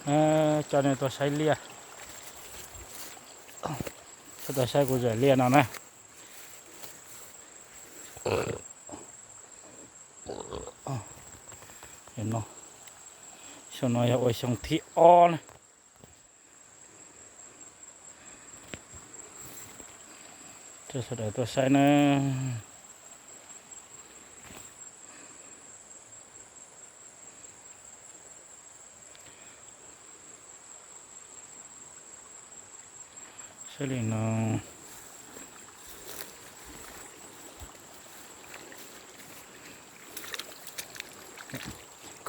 Coj nej tuaj saib liaj, tuaj saib kuv zem liaj no na. Xyoo no yog ua xyoo thib ob na. Coj sawv daws tuaj saib na. Saib li no.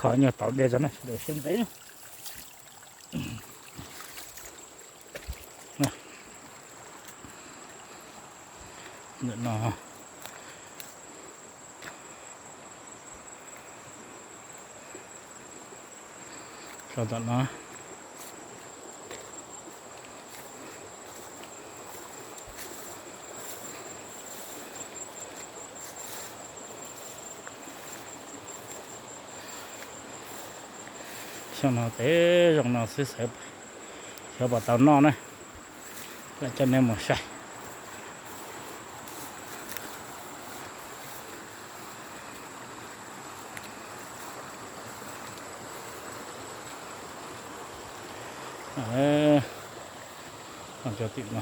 Kho nyuag tau de tso na, sawv daws saib ntev. Ntawm no, tom no. Xyoo no tej zoo no xwb, xyov puas tau noj na. Lam coj nej mus saib. Cov tim no.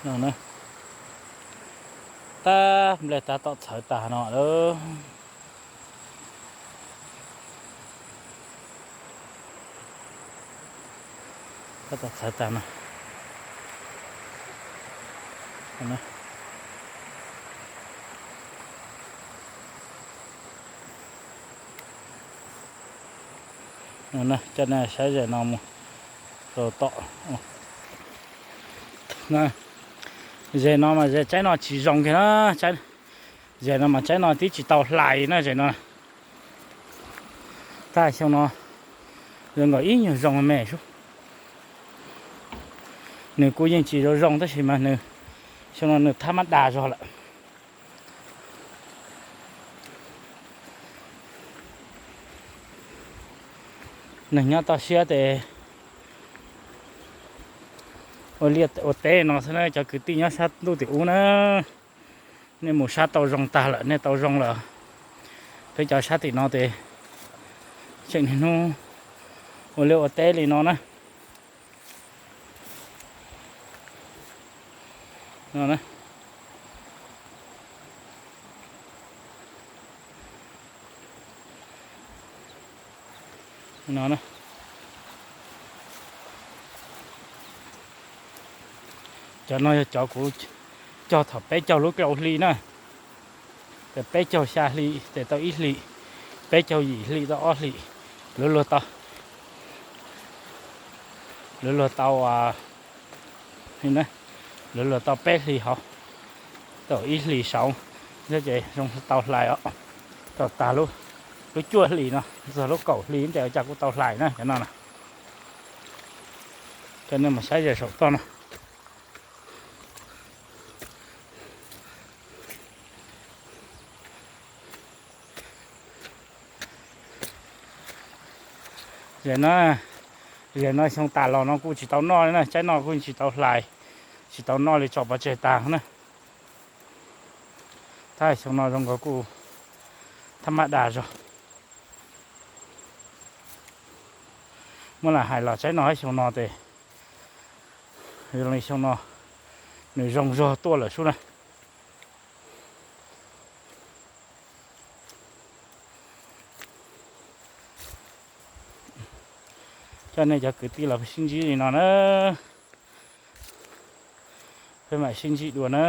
No na, tab nplej tab tom txhawv tag no lawm. Tab tom txhawv tag no. Coj nej saib zem no mus rau tom. Zem no mas zem tsaib no tsis zoo kiag na. Zem no mas tsaib no twb tsis tau hlais na zem no. Tab xyoo no zoo nkaus ib nyuag zoo me sub. Nws kuj yeej tsis zoo zoo tab sis mas nws xyoo no nws thab mab das zog lawm. Neeg nyob toj siab ces ua liaj ua teb no xwb na cov kwv tij nyob sab ntuj tim ub na. Nej mus sab tau zoo tag lawm, nej tau zoo lawm. Peb cov sab tim no ces tseem niaj hnub ua liaj ua teb li no na. No, cov no yog cov kuv cog thaum peb caug lub rau hli na. Ces peb caug xya hli ces tau ib hli, peb caug yim hli tau ob hli, luag luag tau, luag luag tau, luag luag tau peb hli hauv, tau ib hlis saud, ces zoo tau hlais os. Tau tag lub cuaj hlis no, txog lub kaum hli ntes cas kuj tau hlais na cov no na. Coj nej mus saib zem saum toj no. Zem no, zem no xyoo tas los no kuj tsis tau noj li na, tsaib no kuj tsis tau hlais, tsis tau noj li, tso pov tseg tag na. Tab xyoo no zoo nkaus kuj thab mab das zog. Muab lam hais los tsaib no xyoo no ces zoo li xyoo no nws zoo zog tuaj lawm sub na. Coj nej cov kwv tij los sib ntsib li no na. Peb mam sib ntsib dua na.